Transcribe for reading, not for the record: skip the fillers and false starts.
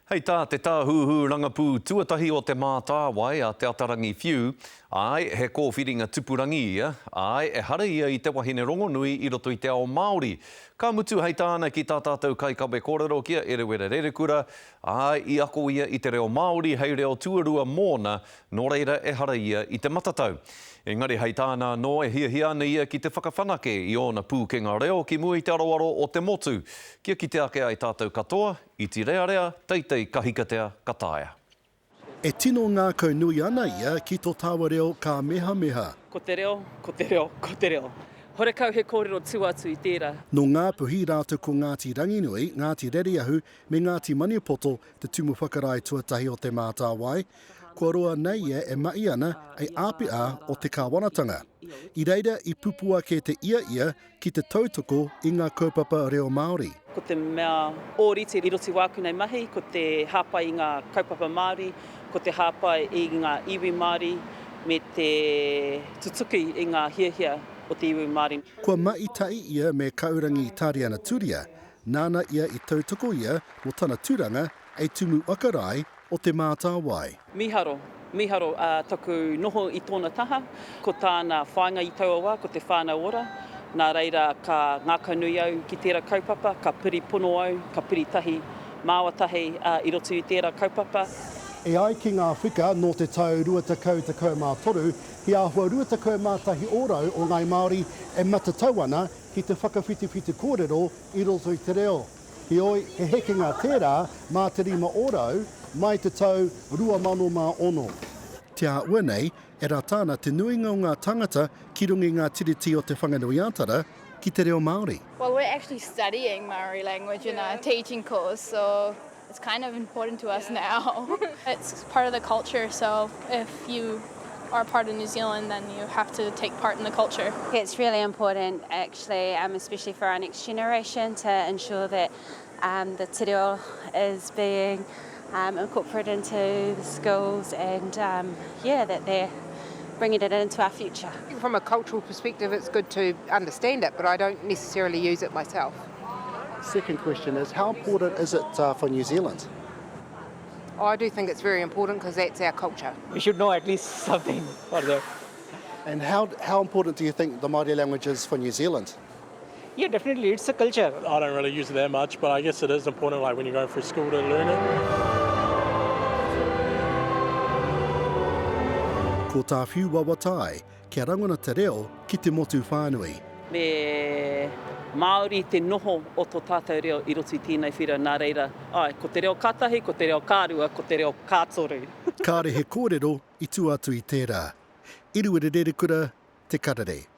Hei tā te Tāhuhu Rangapū tuatahi o Te Mātāwai a Te Atarangi Whiu, āe, he kōwhiringa tupurangi ia, āe, ehara ia i te wahine rongonui i roto i te ao Māori. Ka mutu hei tāna ki tā tātou kaikawe kōrero ki a Eruera Rerekura, āe, i ako ia i te reo Māori hei reo tuarua mōna, nō reira ehara ia i te matatau. Engari hei tāna anō e hiahia ana ia ki te whakawhanake i ōna pūkenga reo ki mua i te aroaro o te motu, kia kite ake ai tātou katoa, Iti rearea, teitei kahikatea ka taea. E tino ngākau nui ana ia ki to tāua reo kāmehameha. Ko te reo, ko te reo, ko te reo. Horekau he kōrero tua atu i tērā. Nō Ngāpuhi rātou ko Ngāti Ranginui, Ngāti Rereahu me Ngāti Maniapoto te tumu whakarae tuatahi o Te Mātāwai. Kua roa nei ia e mahi ana hei āpiha o te kāwanatanga. I reira i pupū ake te ia ia ki te tautoko i ngā kaupapa reo Māori. Ko te mea ōrite i roto i wāku nei mahi, ko te hāpai i ngā kaupapa Māori, ko te hāpai i ngā iwi Māori, me te tutuki i ngā hiahia o te iwi Māori. Kua mahi tahi ia me Kaurangi Tariana Turia, nāna ia i tautoko ia mō tana tūranga hei Tumu Whakarae o Te Mātāwai. Mīharo, mīharo taku noho i tōna taha. Ko tāna whāinga i taua wā, ko te whānau ora. Nā reira, ka ngākaunui au ki tērā kaupapa, ka piri pono au, ka piri tahi, māua tahi i roto i tērā kaupapa. E ai ki ngā whika nō te tau 2013, he āhua 21 ōrau o ngāi Māori e matatau ana ki te whakawhitiwhiti kōrero i roto i te reo. Heoi, he hekenga tērā mā te 5% mai te tau 2006. Te āhua nei, e rata ana te nuinga o ngā tāngata ki runga i ngā tiriti o Te Whanganui-a-Tara ki te reo Māori. Well, we're actually studying Māori language in our teaching course, so it's kind of important to us now. It's part of the culture, so if you are part of New Zealand, then you have to take part in the culture. It's really important actually, um, especially for our next generation, to ensure that um, the te reo is being um, incorporated into the schools and um, yeah, that they're bringing it into our future. From a cultural perspective, it's good to understand it, but I don't necessarily use it myself. Second question is, how important is it uh, for New Zealand? I do think it's very important because that's our culture. We should know at least something for that. And how, how important do you think the Māori language is for New Zealand? Yeah, definitely. It's a culture. I don't really use it that much, but I guess it is important like when you're going through school to learn it. Ko tā Whiu Wawatai, kia rangona te reo ki te motu whānui. Me Māori te noho o tō tātou reo i roto i tēnei whīra, nā reira, āe, ko te reo ka tahi, ko te reo ka rua, ko te reo ka toru. Kāre he kōrero i tua atu i tērā. Eruera Rerekura, Te Karere.